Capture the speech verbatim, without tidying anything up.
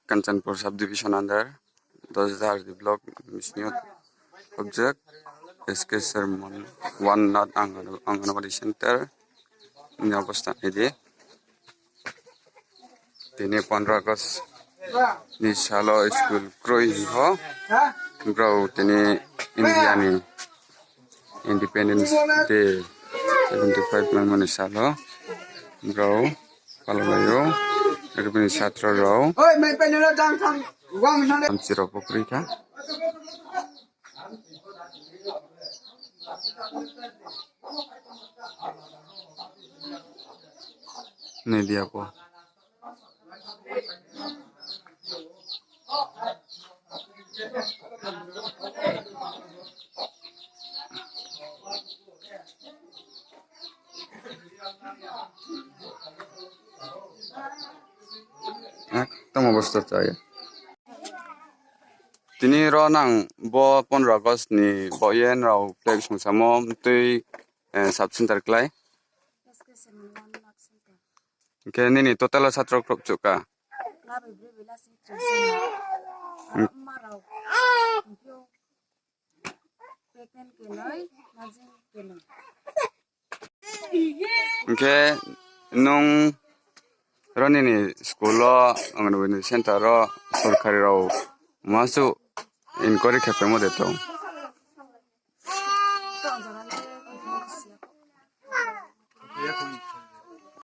Kanchanpur subdivision under Dosdar block bisingo object S K Sharma one not Anganwadi center ni obostha nidi. Tini pondro August ni salo school kroi hinkho, bro tini India ni Independence Day seventy five manmani salo bro palalaio, bini satro rok. Tamchi rok bo kwrwi kha. Nai dia po. Ekdom obostha chaya. Tini ro nang bo pondro August ni bo yen rao flag sungsamo twi, eh, sub center klai. Hwnkhe nini total o satro crop chuka. Labai bwrwi bai lasing twi swnam. Hmm. Ama rok. Hwnkhe pregnant kenoi, majing kenoi. Hwnkhe nung ro nini school o, Anganwadi center o, sorkari rok masu inquiry khe phaimo de tong?